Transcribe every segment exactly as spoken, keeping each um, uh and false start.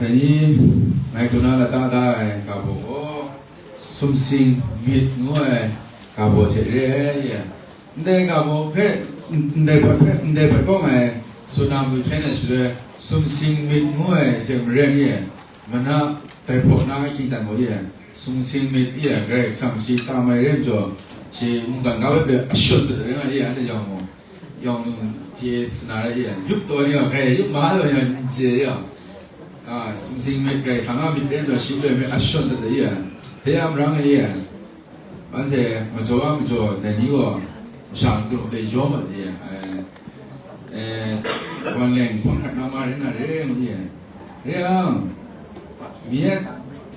Dai ni, ngai hku na lata da ai ga baw gaw, sumsing myit ngu ai ga baw hte re ai, ndai ga baw hpe, ndai hpat hpe, ndai hpat kaw ngai tsun na matu hpyen ai shaloi, sumsing myit ngu ai hte maren e, mana dai hpaw na hkying dan gaw e, sumsing myit e, Karai Kasang shi tam ai re ai majaw, shi mungkan ga hpe ashut dat ai rai nga e, anhte yawng gaw. Yawng nu chye sa na rai e, yup taw ni gaw, hkrai yup ma taw ni gaw, n chye e. A, sumsing myit Karai Kasang a myit rai nna shi loi myit ashut dat e, hte a marang e. Anhte majaw a majaw, dai ni gaw masha n kru de yawm ai e, e, wan leng hpang hkrat na ma rai na re ngu e. Re yang, mi e,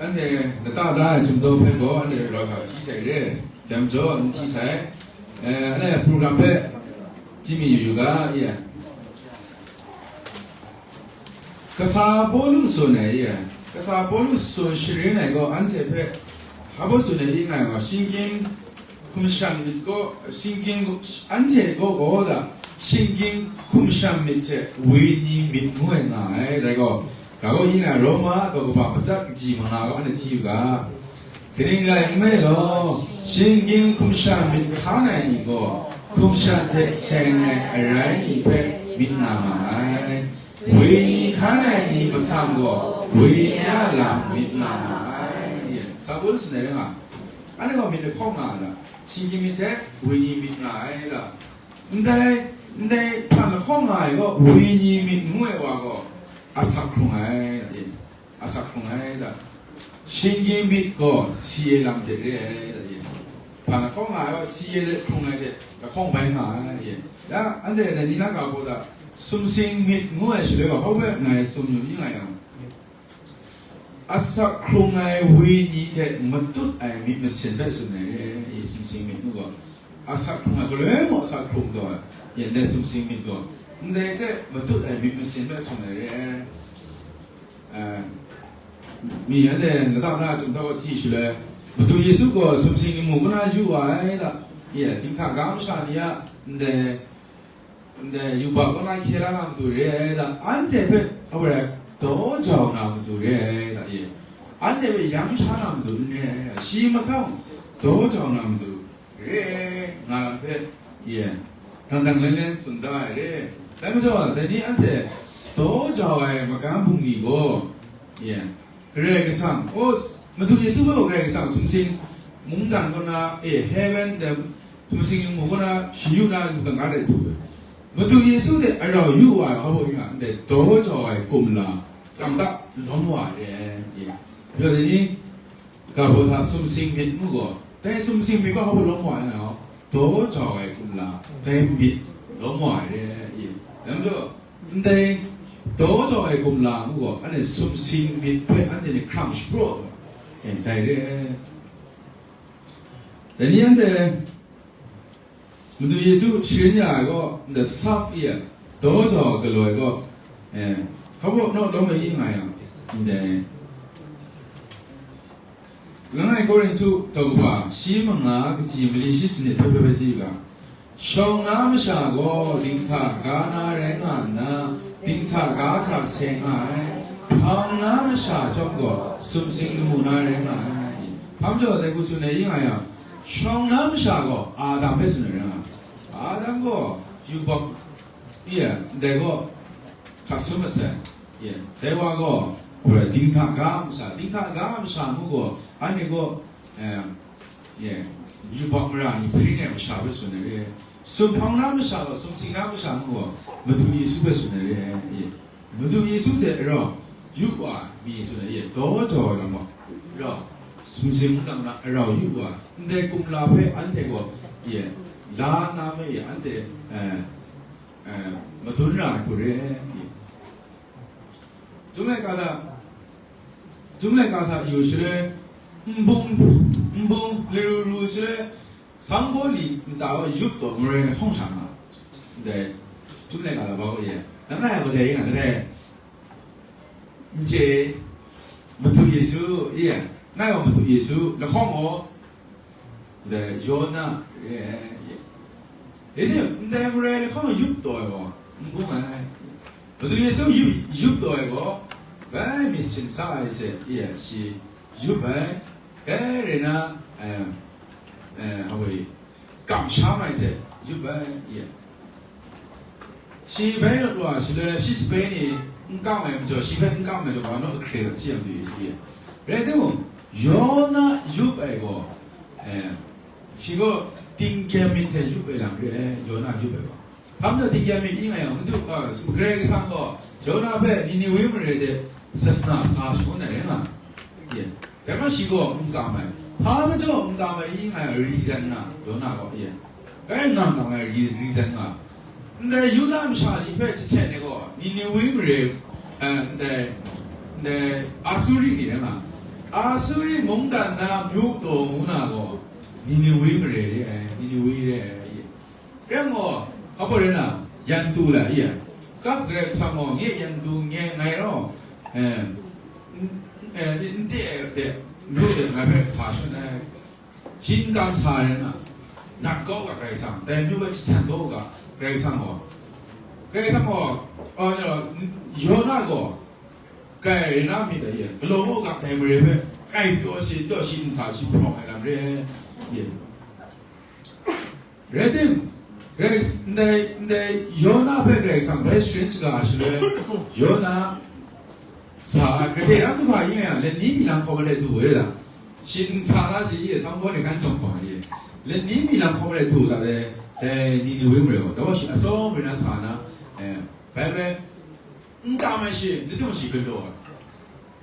anhte lata da ai htum taw hpe gaw, anhte rau sa hti sai re, dai majaw n hti sai. E, anhte program hpe chyi mi yu yu ga, e. Kasa Pawlu tsun ai, e. Kasa Pawlu tsun sharin ai gaw anhte hpe hpa baw tsun ai, i ngai gaw, shinggyim hkum shan myit gaw, shinggyim, anhte gaw gaw da, shinggyim hkum shan myit hte wenyi myit ngu ai nga ai, dai gaw, ga gaw, i ngai Roma daw kaba matsat kaji manga gaw anhte hti yu ga. Kaning rai nme law, shinggyim hkum shan myit hkan ai ni gaw, hkum shan hte seng ai arai ni hpe myit nga ma ai. Wenyi hkan ai ni mahtang gaw, wenyi a lam myit nga ma ai. Sa Pawlu tsun ai rai nga, anhte gaw myit lahkawng nga ai da, shinggyim myit hte wenyi myit nga ai da. Ndai, ndai hpan lahkawng nga ai gaw, wenyi myit ngu ai wa gaw, asak hkrung ai, asak hkrung ai da. Shinggyim myit gaw si ai lam hte re ai, da, e. Hpan lahkawng nga ai gaw, si ai hkrung ai hte lahkawng bai nga ai, e. Ya, anhte dai ni na ga baw da, sumsing myit ngu ai shaloi gaw, hpa hpe ngai tsun yu n rai yang, asak hkrung ai wenyi hte matut ai myit masin hpe tsun ai re, e, sumsing myit ngu gaw. Asak hkrung ai, galoi mung asak hkrung taw ai, yen dai sumsing myit gaw, ndai hte matut ai myit masin hpe tsun ai re. Eh, mi anhte lata na a chyum hta gaw hti shaloi, Madu Yesu gaw sumsing lamu kaw na yu wa ai da, ye, dinghta ga masha ni a ndai, ndai yubak kaw na hkye la na matu re ai da, anhte hpe, a, daw jau na matu re ai da, ye, anhte hpe yang sha na matu n re ai da, shi mahtang daw jau na matu re ai, nga lam hpe, ye, dang dang len len tsun da ai re. Dai majaw, dai ni anhte daw jau ai magam bungli gaw, ye, Karai Kasang, o, Madu Yesu gaw Karai Kasang sumsing mungdan kaw na, e, heaven, the, sumsing lamu kaw na, shi yu na, yu kanga de du ai. Madu Yesu hte arau yu wa ai, hpa baw nga, ndai daw jau ai kumla, lam ta lawm wa ai re, ye. Yawng dai ni, ga baw hta sumsing myit ngu gaw, dai sumsing myit gaw hpa baw lawm wa ai nga, daw jau ai kumla, dai myit lawm wa ai re, ye. Dai majaw, ndai daw jau ai kumla ngu gaw, anhte sumsing myit hpe anhte ni hkrang shapraw ai, dai re. Dai ni anhte, Madu Yesu sharin ya ai gaw, the self, e, daw jau ai galaw ai gaw, eh, hpa baw naw lawm ai i nga yang, ndai. Langai Korinhtu daw kaba shi manga kaji mali shi sanit hpe hpe hpe di ga, shawng na masha gaw dinghta ga na rai nga nna, dinghta ga hta seng nga ai, hpang na masha chyawm gaw sumsing lamu na rai nga ai. Hpa majaw dai hku tsun ai i nga yang, shawng na masha gaw Adam hpe tsun ai rai nga ai. Adam gaw yubak, ye, ndai gaw hkat sum masai, ye, dai wa gaw, dinghta ga masha, dinghta ga masha ngu gaw, anhte gaw, eh, ye, yubak mara ni hpring ai masha hpe tsun ai re. Sumhpang na masha gaw, sumsing na masha ngu gaw, Madu Yesu hpe tsun ai re, ye. Madu Yesu hte arau yu wa mi tsun ai, ye, daw jau ai lam gaw, rau, sumsing mungdan na arau yu wa, ndai kumla hpe anhte gaw, ye, la na me, ye, anhte, eh, eh, madun ra ai hku re, ye. Chyum laika hta, chyum laika hta yu shaloi, nbung, nbung, laru ru shaloi, sangbawli ntsa gaw yup taw, marai lahkawng sha nga, ndai, chyum laika hta bau ye, langai a kadai nga, kadai, n chye, Madu Yesu, ye, ngai gaw Madu Yesu, lahkawng gaw, ndai, Yona, ye, ye. Ndai marai lahkawng yup taw ai gaw, n bung ai. Madu Yesu yup, yup taw ai gaw, Bai myit sin sa ai hte, iya, shi yup ai, dai rai na, eh, eh, awa, kamsham ai hte yup ai, iya. Shi bai rawt wa shaloi, shi sape ni n kam ai majaw, shi hpe n kam ai majaw, wa naw ahkre dat shi yang du i sa, iya. Rai timung, Yona yup ai gaw, eh, shi gaw tingkyem myit hte yup ai lam re ai, Yona yup ai gaw. Hpa majaw tingkyem myit i nga yang, Madu, a, Karai Kasang gaw Yona hpe Niniwe mare de sasana sa shangun ai rai nga, ye. Dai majaw shi gaw n kam ai. Hpa majaw n kam ai i nga ai reason nga, Yona gaw, ye. Kai nga nga ai re-, reason nga. Ndai Yuda masha ni hpe jahten ai gaw, Niniwe mare, eh, ndai, ndai Asuri ni rai nga. Asuri mungdan na myu taw ngu na gaw, Niniwe mare re ai, Niniwe re ai, ye. Rai nme, hpa rai na, yan tu la, iya. Kap Karai Kasang gaw, nye yan tu nye ngai raw, eh, n-, eh, n-, n-, de, de, myu de ngai hpe sa shun ai. Shi n kam sa rai na, nat kau ga Karai Kasang, dai myu hpe jahten kau ga Karai Kasang gaw. Karai Kasang gaw, oh, no, Yona gaw, kai rai na myit dai, iya. Galaw kau ga dai mare hpe, kai pyaw shi, pyaw shi n sa shi hprawng ai lam re, iya. Rai tim, Karai, ndai, ndai Yona hpe Karai Kasang bai sharin shaga ai shaloi, Yona sa ai, gade ram du hkra yin yang, lani mi lam hkawm ai du we la, shi n sa na shi, ye, sanghpaw ni kan jawng hkawm ai, ye, lani mi lam hkawm ai du ta le, dai Niniwe mare gaw, dai gaw shi atsawm rai na sa na, eh, bai bai, n kam ai shi, ni tung shi galaw ai.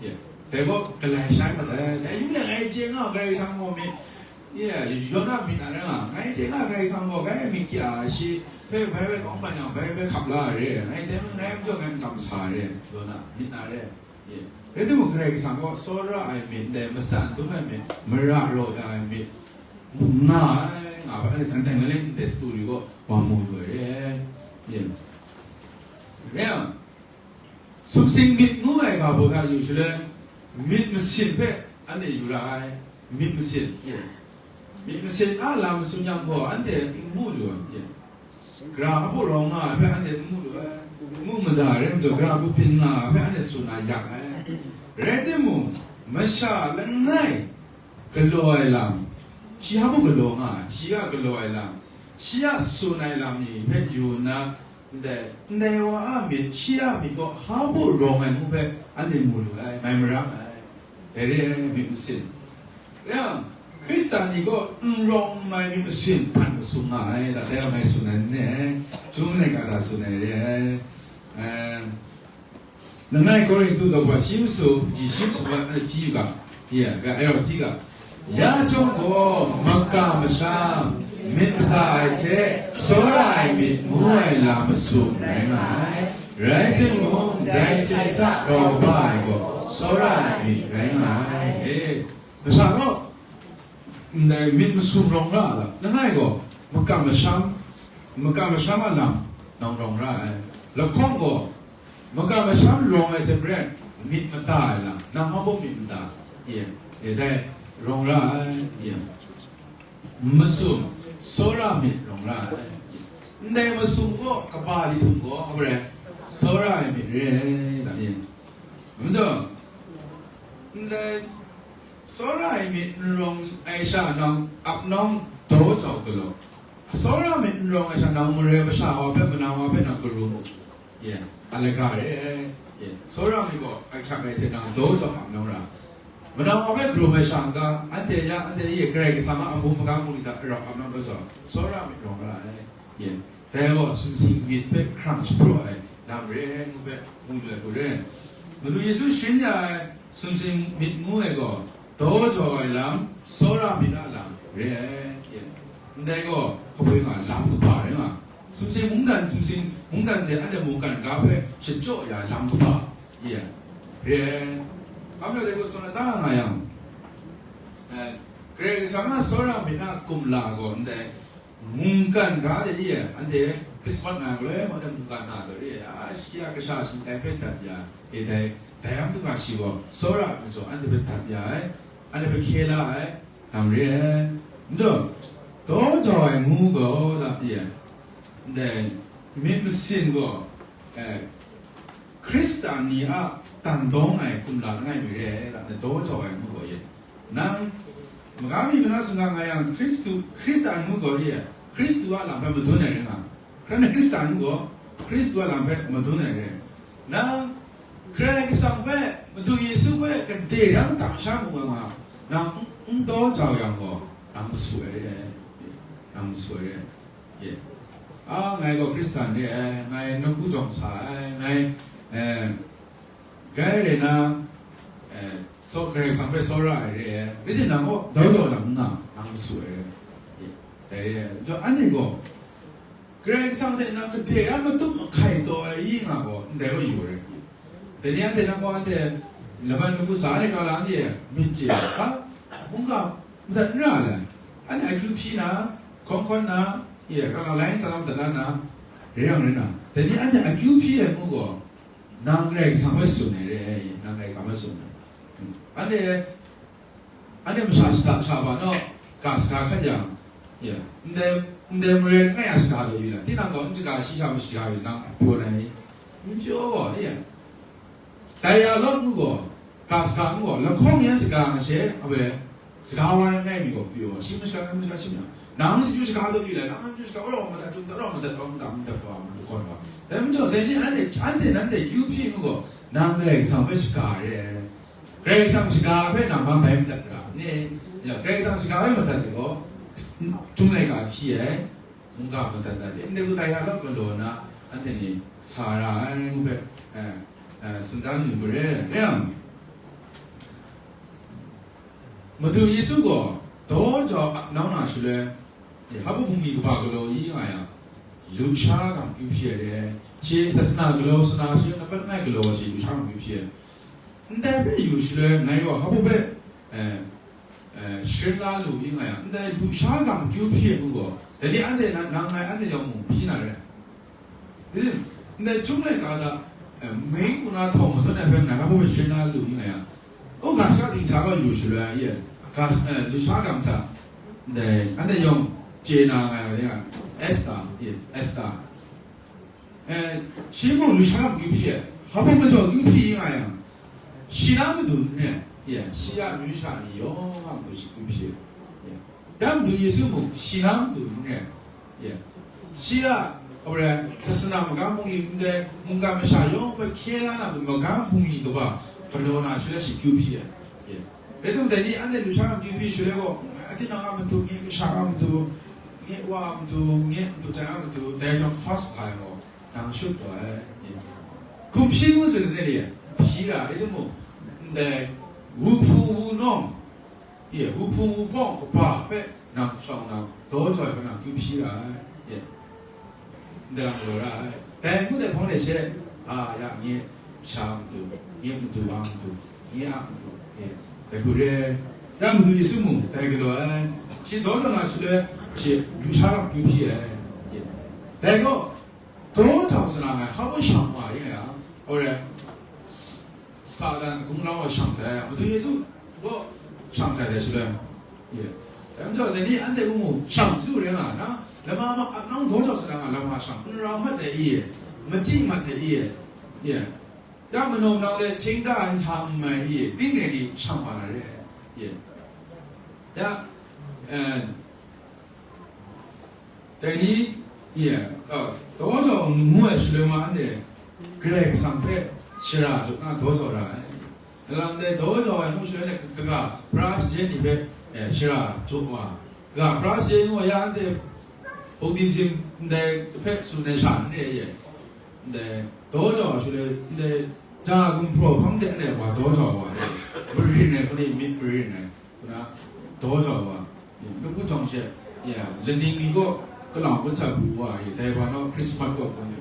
Ye. Dai gaw galai sha ai mat ai. Dai yu le ngai chye nga, Karai Kasang gaw myit. Ye, Yona myit na rai nga. Ngai chye nga, Karai Kasang gaw, ngai myit kya shi, bai, bai, bai kawng ban yang, bai, bai hkap la ai re. Ngai dai, ngai majaw ngai n kam sa ai re. Yona, myit na re. Ye. Rai timung, Karai Kasang gaw, tsawra ai myit, dai matsan dum ai myit, mara raw ya ai myit, nga ai, nga ai, dai, dai, dai, dai story gaw, wa mu lu ai re. Ye. Rai yang, Sumsing myit ngu ai ga baw hta yu shaloi, myit masin hpe anhte yu ra ai, myit masin. Myit masin a lam tsun yang gaw, anhte n mu lu ai. Gara hpaw rawng nga ai hpe anhte n mu lu ai, mu mada rai majaw, gara bupin nga ai hpe anhte tsun na yak ai. Rai timung, masha langai galaw ai lam, shi hpaw galaw nga ai, shi a galaw ai lam, shi a tsun ai lam ni hpe yu nna, Ndai, ndai wa a myit, shi a myit gaw hpa baw rawng ai ngu hpe anhte mu lu ai, mai maram ai. Dai re ai myit masin. Rai yang, Hkristan ni gaw n rawng n mai myit masin hpan masum nga ai, dai a mai tsun ai n ne ai, Chyum laika hta tsun ai re ai. Em, Langai Korintu daw shi masum, ji shi masum gat na hti u ga, ya, ga, ya, hti ga. Ya chyawm gaw, maka masham, myit mada ai hte, tsawra ai myit ngu ai lam masum rai nga ai. Rai timung, dai hte hta grau ba ai gaw, tsawra ai myit rai nga ai. E, masha gaw, ndai myit masum rawng ra a la? Langai gaw, makam masham, makam masham a lam nang rawng ra ai. Lahkawng gaw, makam masham rawng ai hte maren, myit mada ai lam, nang hpa baw myit mada, ye, ye dai rawng ra ai, ye. Masum, tsawra myit rawng ra ai. Ndai masum gaw, kaba li htum gaw, hpa rai, tsawra ai myit re ai, da, ye. Majaw, ndai tsawra ai myit n rawng ai sha nang ap nawng daw jau galaw. Tsawra myit n rawng ai sha nang mare masha wa hpe, manang wa hpe nang karum u. Ye, a laga re, ye, tsawra myit gaw ahkyak ai hte nang daw jau ap nawng ra. Manang wa hpe karum ai sha n ga, anhte ya, anhte ye, Karai Kasang a amu magang mung ni hta rau ap nawng daw jau, tsawra myit rawng ra ai. Ye. Dai gaw sumsing myit hpe hkrang shapraw ai lam re ai ngu hpe mu lu ai hku re. Madu Yesu sharin ya ai sumsing myit ngu ai gaw, daw jau ai lam, tsawra myit a lam re ai. Ndai gaw, hkapoi nga lam kaba rai nga, sumsing mungdan, sumsing mungdan hte anhte mungkan ga hpe shachyaw ya lam kaba, ye, re ai. Hpa majaw dai gaw, sung na ta nga yang, eh, Karai Kasang a tsawra myit a kumla gaw ndai, mungkan ga de e, anhte Christmas nga ai, mungkan na de e, a, shi a kasha shingtai hpe dat ya, e dai, dai ram hta shi gaw, tsawra ai majaw, anhte hpe dat ya ai, anhte hpe hkye la ai, lam re ai. Majaw, daw jau ai ngu gaw, la, e, ndai, myit masin gaw, eh, Hkristan ni a dang dawng ai kumla langai mi re ai, dai daw jau ai ngu gaw ye. Nang, maga mi mana sung nga nga yang, Hkristu, Hkristan ngu gaw ye, Hkristu a lam hpe madun ai rai nga, hkran ai Hkristan ngu gaw, Hkristu a lam hpe madun ai rai. Nang, Karai Kasang hpe, Madu Yesu hpe, gade rang tam sha mu nga nga, nang n, n daw jau yang gaw, nang masu ai re ai, nang masu ai re ai. Ye. A, ngai gaw Hkristan re ai, ngai nawku jawng sa ai, ngai, eh, Grai rai na, eh, so, Karai Kasang hpe tsawra ai re ai, rai timung, oh, dau jau lam nna, nang masu ai re. Dai re ai. Anhte gaw, Karai Kasang hte na gade ra matup mahkai taw ai i nga gaw, ndai gaw yu ai re. Dai ni anhte nang gaw anhte, laban lagu sa ai kra la anhte myit chye, ha? Mungga, madat n ra ai. Anhte akyu hpyi na, hkawn hkawn na, ye, kra la lai n sa lam dat na, re yang rai na. Dai ni anhte akyu hpyi ai ngu gaw, Nang Karai Kasang hpe tsun ai re, nang Karai Kasang hpe tsun ai. Anhte, anhte masha shada sha ba naw, ga saga hkat yang, ya, ndai, ndai mare langai a saga daw yu la, tinang gaw n saga shi sha masha yu nang pyaw ai, n pyaw gaw, ya. Dai ya lawt ngu gaw, ga saga ngu gaw, lamhkawng yan saga nga she, a we, Saga wa ai mi gaw pyaw, shi masha, nang masha shi masha. Nang chyu saga daw yu lai, nang chyu saga, oh, madat chyu, oh, madat, oh, madat, madat, oh, madat, oh, madat. Dai majaw, dai ni anhte, anhte nanhte kyu hpyi ngu gaw, nang Karai Kasang hpe shaga re ai. Karai Kasang shaga hpe nang man bai madat ra, ni, ya, Karai Kasang shaga hpe madat ai gaw, Chyum laika hpyi ai. Mungga madat dat e, ndai hku tai ya lawt galaw na, anhte ni sa ra ai ngu hpe, eh, eh, tsun dan lu hku re, rai yang, Madu Yesu gaw daw jau ap nau na shaloi, eh, hpa bungli kaba galaw i nga yang, lusha gam kyu hpyi ai re, shi sasana galaw sana shaloi, nampat langai galaw shi lusha gam kyu hpyi ai. Ndai hpe yu shaloi, ngai gaw hpa hpe, eh, eh, sharin la lu i nga yang, ndai lusha gam kyu hpyi ai ngu gaw, dai ni anhte na, nang ngai anhte yawng mung hpyi na re ai. Ndai Chyum laika hta, eh, meng ku na htawng mahtawn ai hpe ngai hpa hpe sharin la lu i nga yang, o, ga sha dingsa gaw yu shaloi, ye, ga, eh, lusha gam hta, ndai, anhte yawng chye na nga ai wa, Esta, ye, Esta. Eh, shi mung lusha kyu hpyi ai, hpa bung majaw kyu hpyi nga yang, shi na matu n re ai, ya, shi a amyu sha ni yawng a matu shi kyu hpyi ai, ya. Ya, Madu Yesu mung shi na matu n re ai, ya. Shi a, a, sasana magam bungli ndai mungga masha yawng hpe hkye la na matu magam bungli kaba galaw na shaloi shi kyu hpyi ai, ya. Rai timung, dai ni anhte lusha gam kyu hpyi shaloi gaw, a, tinang a matu, nye kasha a matu, nye wa a matu, nye matu jan a matu, dai jang fast ai gaw, nang shut taw ai. Hkum hpyi ngu tsun ai ni, hpyi ra, rai timung, ndai, wuhpung wunawng, ye, wuhpung wupawng kaba hpe nang shawng nang, daw jau ai hpe nang kyu hpyi ra ai, ye. Ndai lam galaw ra ai. Dai ngut ai hpang de she, a, ya, nye sha a matu, nye matu wa a matu, nye a matu, nye, dai hku re ai. Ya, Madu Yesu mung dai galaw ai. Shi daw jau na shaloi, shi lusha lam kyu hpyi ai. Dai gaw, daw jau sa na ai, hpa bung shang wa ring ai a, a, Satan hkungran gaw shang sai, Madu Yesu gaw shang sai dai shaloi, ye. Dai majaw, dai ni anhte hkung mu shang su ring nga na, lama ma ap nang daw jau sa na nga, lama shang n rau mat ai i, machyi mat ai i, ye. Ya, manaw nang le hkying da ai ntsa n mai i, ting rai ni shang wa na re, ye. Ya, eh, Dai ni, ye, a, daw jau ngu ai shaloi ma anhte Karai Kasang hpe shara jaw na daw jau ra ai. Alang dai daw jau ai ngu shaloi na kaga pra shajen ni hpe, e, shara jaw wa. Kaga pra shajen ngu ai ya anhte baptism ndai hpe tsun ai sha n re ai ye. Ndai daw jau ai shaloi, ndai ja gumhpraw hpang de anhte wa daw jau wa ai. Marin ai hkani myit marin ai. Kuna, daw jau wa, lagu jawng she, ya, laning mi gaw, kalau kau hta bu wa, ya, dai wa naw Christmas gaw kau ni.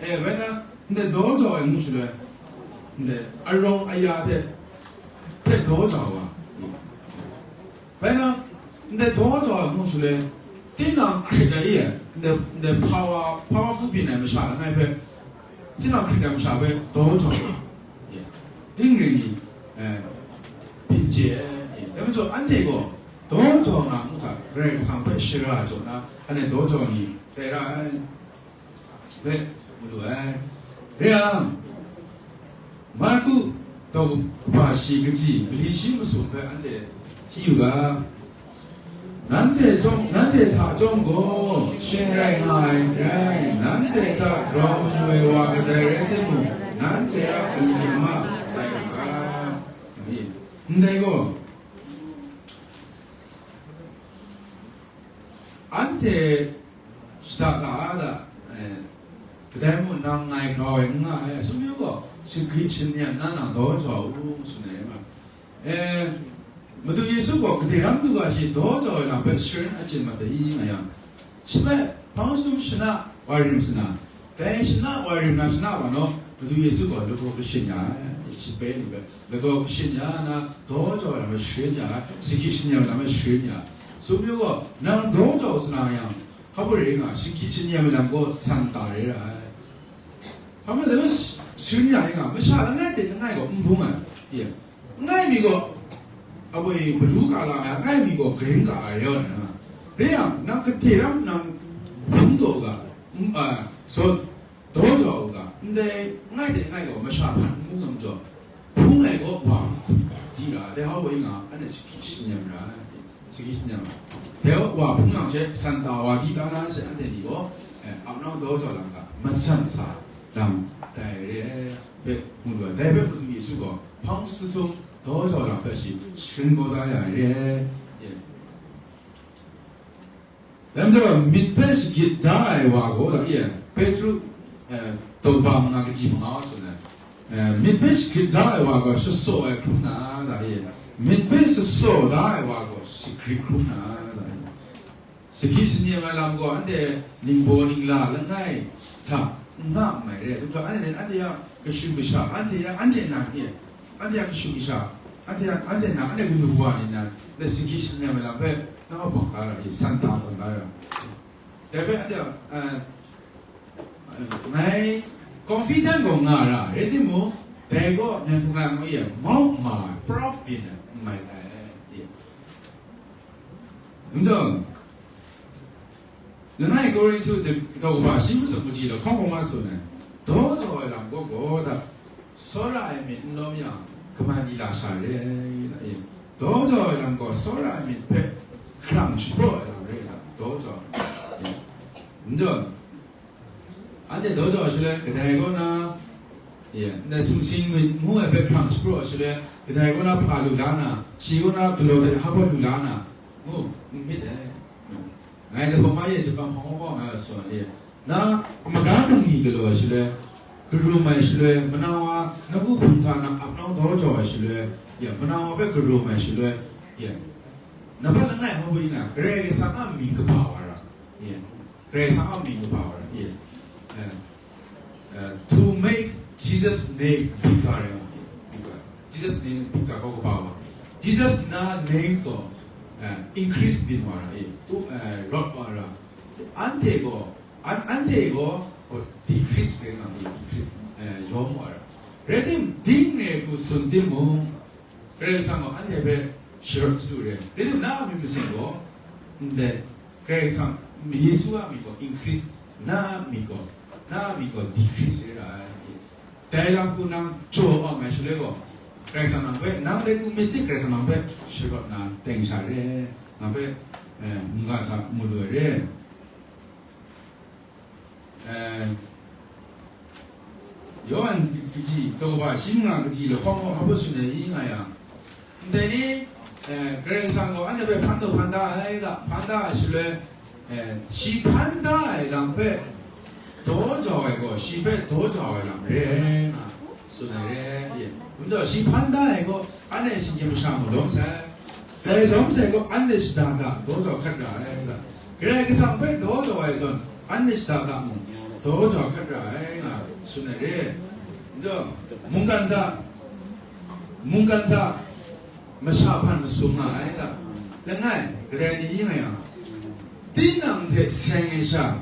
E, bai na, ndai daw jau ai ngu shaloi, ndai arawng aya hte, hpe daw jau wa. Bai na, ndai daw jau ai ngu shaloi, tinang hkrit ai, ya, ndai, ndai power, powerful byin ai masha langai hpe, tinang hkrit ai masha hpe daw jau wa. Ya. Ting rai ni, eh, byin chye ai, dai majaw anhte gaw daw jau na ngu hta, Karai Kasang hpe shara jaw na, anhte daw jau ni tai ra ai, hpe mu lu ai. Rai yang, Tau kaba shi kaji, mali shi masum hpe anhte hti yu ga. Nanhte chyawm, nanhte hta chyawm gaw, shing rai nga ai n rai, nanhte hta grau mayu ai wa kadai rai timung, nanhte a kali ma tai u ga. Ndai gaw, anhte shada da a da, eh, kadai mung nang ngai grau ai n nga ai, sumyu gaw, shagrit shanyan na nang daw jau u, tsun ai ma. Eh, Madu Yesu gaw kadai ram du ga shi daw jau ai lam hpe sharin achyin mat ai nga yang, shi hpe hpang sum shana wa rim sana, dai shana wa rim na shana wa naw, Madu Yesu gaw lagaw kashin ya ai, shi bai ni hpe lagaw kashin ya na, daw jau ai lam hpe sharin ya ai, shagrit shanyan ai lam hpe sharin ya ai. Sumyu gaw, nang daw jau sana yang, hpa rai nga, shagrit shanyan ai lam gaw san ta re ai. Hpa rai, dai hpe sharin ya ai nga, masha langai hte langai gaw n bung ai. Ye. Langai mi gaw, a woi, palu ka la ai, langai mi gaw, karing ka ai, rai nga. Rai yang, nang kate ram nang bung taw ga, n-, a, so, daw jau u ga, ndai, langai hte langai gaw, masha hpan n bung ai majaw, bung ai gaw, wa, di ra, dai hpa rai nga, anhte shagrit shanyan ra, shagrit shanyan ra. Dai gaw, wa, bung yang she, san ta wa, di ta na she, anhte ni gaw, eh, ap nau daw jau lam ga, masan sa lam, dai re ai. Hpe mu lu ai. Dai hpe Madu Yesu gaw hpang sum daw jau lam hpe shi sharin kau da ya ai re. Ye. Dai majaw, myit hpe shagrit da ai wa gaw, da, ye, Petru, eh, daw ba manga kaji manga wa tsun ai. Eh, myit hpe shagrit da ai wa gaw, shasaw ai hkrum na, da, ye. Myit hpe shasaw da ai wa gaw, shagrit hkrum na, da, ye. Sahki sani ai lam gaw, anhte ningbaw ningla langai hta n nga nngai re ai. Dum hta anhte, anhte a kashu kasha, anhte a, anhte na ni, anhte a kashu kasha, anhte a, anhte na, anhte kanu wa ni nan, dai sahki sani ai lam hpe, nang a bawng da ra i, san ta tawn da ra. Dai hpe anhte a, eh, ngai confident gaw nga ra, rai timung, dai gaw, myen hpung ai ngu ye, mawk ma ai, prof byin ai, n mai ai, ye. N taw, langai Korinhtu hte kaba shi masum kaji lahkawng hkawng a tsun ai, daw jau ai lam gaw gaw da, tsawra ai myit n lawm yang, kaman di la sha re ai, da, e, daw jau ai lam gaw, tsawra ai myit hpe hkrang shapraw ai lam re ai, daw jau ai myit. N taw, anhte daw jau ai shaloi, kadai kaw na, ye, ndai sumsing myit ngu ai hpe hkrang shapraw ai shaloi, kadai kaw na hpa lu la na, shi kaw na galaw hte hpa lu la na, ngu, n myit ai. Ngai dai hpawng hpa ye, Japan hpawng hpawng ngai a tsun ai, na, maga nang ni galaw ai shaloi, karum ai shaloi, manau a, nawku hpung hta na ap nau daw jau ai shaloi, ye, manau a hpe karum ai shaloi, ye, na hpa langai hpa bwi na, Karai Kasang a mying kaba wa ra, ye. Karai Kasang a mying kaba wa ra, ye. Eh, eh, to make Jesus name bigger, ye, bigger. Jesus name bigger kau kaba wa. Jesus na name gaw, eh, increase byin wa ra, ye. Tu, eh, rawt wa ra. Anhte gaw, an-, anhte gaw, gaw decrease rai nga, ye, decrease, eh, yawm wa ra. Rai tim, ding re hku tsun timung, Karai Kasang gaw anhte hpe sharawt chyu re. Rai tim, na a myit masin gaw, ndai, Karai Kasang, Yesu a myit gaw increase, na a myit gaw, na a myit gaw decrease re ra ai. Dai lam hku nang jaw awng ai shaloi gaw, Karai Kasang nang hpe, nang dai hku myit dik Karai Kasang nang hpe sharawt na teng sha re, nang hpe, eh, mungga hta mu lu ai re. Eh, Yawhan kaji, daw kaba shi manga kaji lahkawng gaw hpa tsun ai i nga yang, ndai ni, eh, Karai Kasang gaw anhte hpe hpan taw hpan da ai ga, hpan da ai shaloi, eh, shi hpan da ai lam hpe daw jau ai gaw, shi hpe daw jau ai lam re ai nga tsun ai re, ye. Majaw shi hpan da ai gaw, anhte shinggyim masha mung lawm sai. Dai lawm sai gaw, anhte shada da daw jau hkat ra ai ga, Karai Kasang hpe daw jau ai zawn, anhte shada da mung, daw jau hkat ra ai nga tsun ai re. Njo, mungkan hta, mungkan hta, masha hpan masum nga ai ta? Langai, kadai ni nga yang, tinang hte seng ai sha,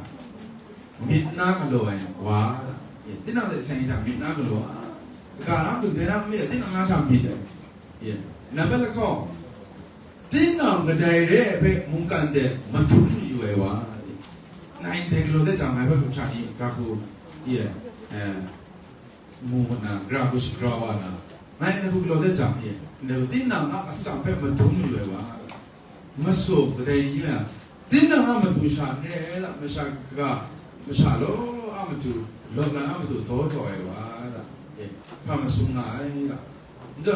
myit na galaw ai wa, tinang hte seng ai sha, myit na galaw ai. Kaga na matu dai na myit, tinang na sha myit ai. Ye. Nambat lahkawng, tinang kadai re ai hpe mungkan de madun yu ai wa, ngai ndai galaw de jang, ngai hpe hkum sha ni ga hku, ye, eh, mu na, gara hku shagrau wa na, Ngai na hku galaw dat jang e, tinang a atsam hpe madun mayu ai wa, masu kadai ni nga, tinang a matu sha n re ai la, masha kaga, masha law law a matu, lawt lan a matu daw jaw ai wa la, e, hpa masum nga ai la. Njo,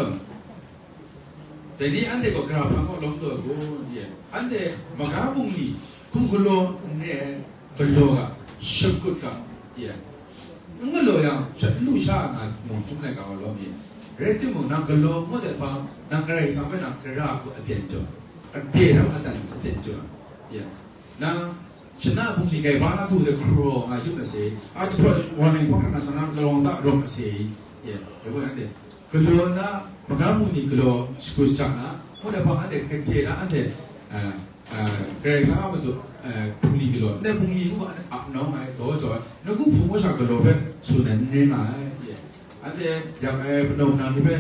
dai ni anhte gaw gara hpang kaw lawm taw ai kun, ye, anhte maga bungli hkum galaw n re ai, galaw ga, shakut ga, ye, n galaw yang, shat n lu sha nga mung chyum laika wa lawm ye. Rai timung, nang galaw ngut ai hpa, nang Karai Kasang hpe nang gara hku aten jaw, ade ram adan aten jaw, ye, nang shana bungli gai ba na du de hkraw nga yu ma se, a jahpraw wa nang hpang hkrang na sa na, lalawng da rawng ma se, ye, rai bai anhte galaw na, magam mu ni galaw shagu shaja na, ngut ai hpa anhte gade na, anhte, eh, eh, Karai Kasang a matu, eh, bungli galaw, ndai bungli ngu ga anhte ap nau nga ai, daw jaw ai, nawku hpung masha galaw hpe tsun ai n rai nga ai, ye. Anhte yak ai panawk nang ni hpe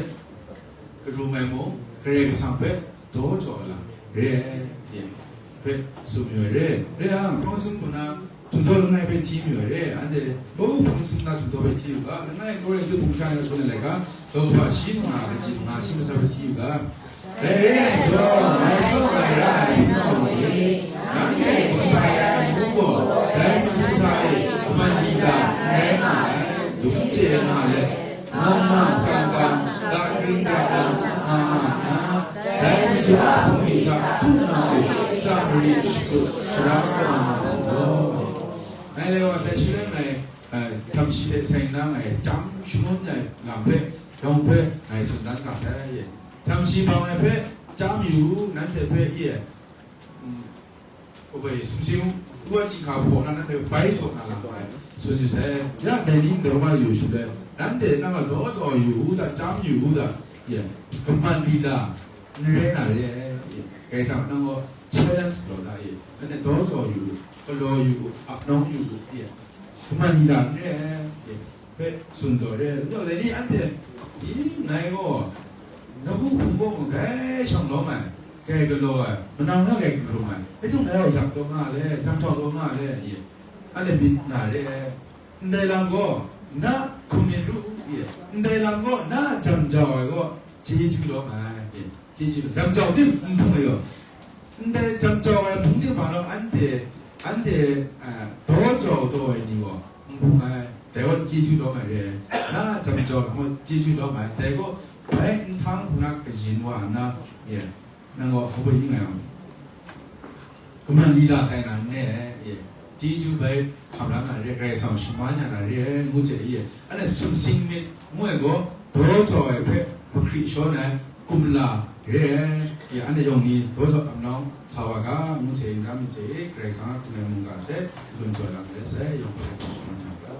karum ai mung, Karai Kasang hpe daw jaw ai lam re ai, ye, hpe tsun mayu ai re. Re yang, hpang sum hku na, htum taw langai hpe hti mayu ai re. Anhte, o, hpang sum na htum taw hpe hti u ga, langai Korinhtu hpung sha ni sung ai laika, daw kaba shi manga, kaji manga shi masat hpe hti u ga. Dai re ai majaw, ngai saw ngai ra ai hpunau ni, nanhte hkum bai ai mung gaw, dai Madu hta e kaman di ga n rai nga ai, dum chye nga let, Mang mang, kang kang, ga gring ga lang nga nga nna, dai Madu a bungli hta hkrum nga u, sa mari shagu sharang nga nga u law. Ngai lai wa sai shaloi ngai, eh, htam shi hte seng nna ngai chyam shangun ai lam hpe, yawng hpe ngai tsun dan ga sai. Htam shi bang ai hpe chyam yu u, nanhte hpe i ai, mm, Kabai sumsing, wa chyinghka hpaw na nanhte bai jaw na lam ai, tsun yu sai. Ya, dai ni ndai wa yu shaloi, nanhte nang a daw jaw yu u da, chyam yu u da, ye, kaman di da, n rai na re ai, ye, Karai Kasang nang gaw challenge law na, ye, nanhte daw jaw yu u, galaw yu u, ap nawng yu u, ye, kaman di da n re ai, ye, hpe tsun taw re ai. Ngu dai ni anhte, i, ngai gaw, nawku hpung gaw ngai shang lawm ai, grai galaw ai, manang na grai kahkrum ai, rai timung ngai gaw yak taw nga le, jam jau taw nga le, ye, anhte myit na re ai. Ndai lam gaw, na hkum myit ru, ye, ndai lam gaw, na jam jau ai gaw, chyeju lawm ai, ye, chyeju lawm, jam jau tim n hpung ai gaw, ndai jam jau ai hpung ting hpa rawng anhte, anhte, eh, daw jau taw ai ni gaw n hpung ai, dai gaw chyeju lawm ai re ai, na jam jau ai gaw chyeju lawm ai, dai gaw bai nhtang hpung na kayin wa nna, ye, nang gaw hpa bai ning ai yang, kaman di da tai na n re ai, ye, chyeju bai hkam la na re ai, Karai Kasang shaman ya na re ai, ngu hte ye, anhte sumsing myit ngu ai gaw, daw jau ai hpe mahkri shawn ai, kumla re ai, ye, anhte yawng ni daw jau ap nau sa wa ga, ngu hte n ra myit hte, Karai Kasang a hkum ai mungga hte, lun jaw la myit sai, yawng hpe shaman ya ga.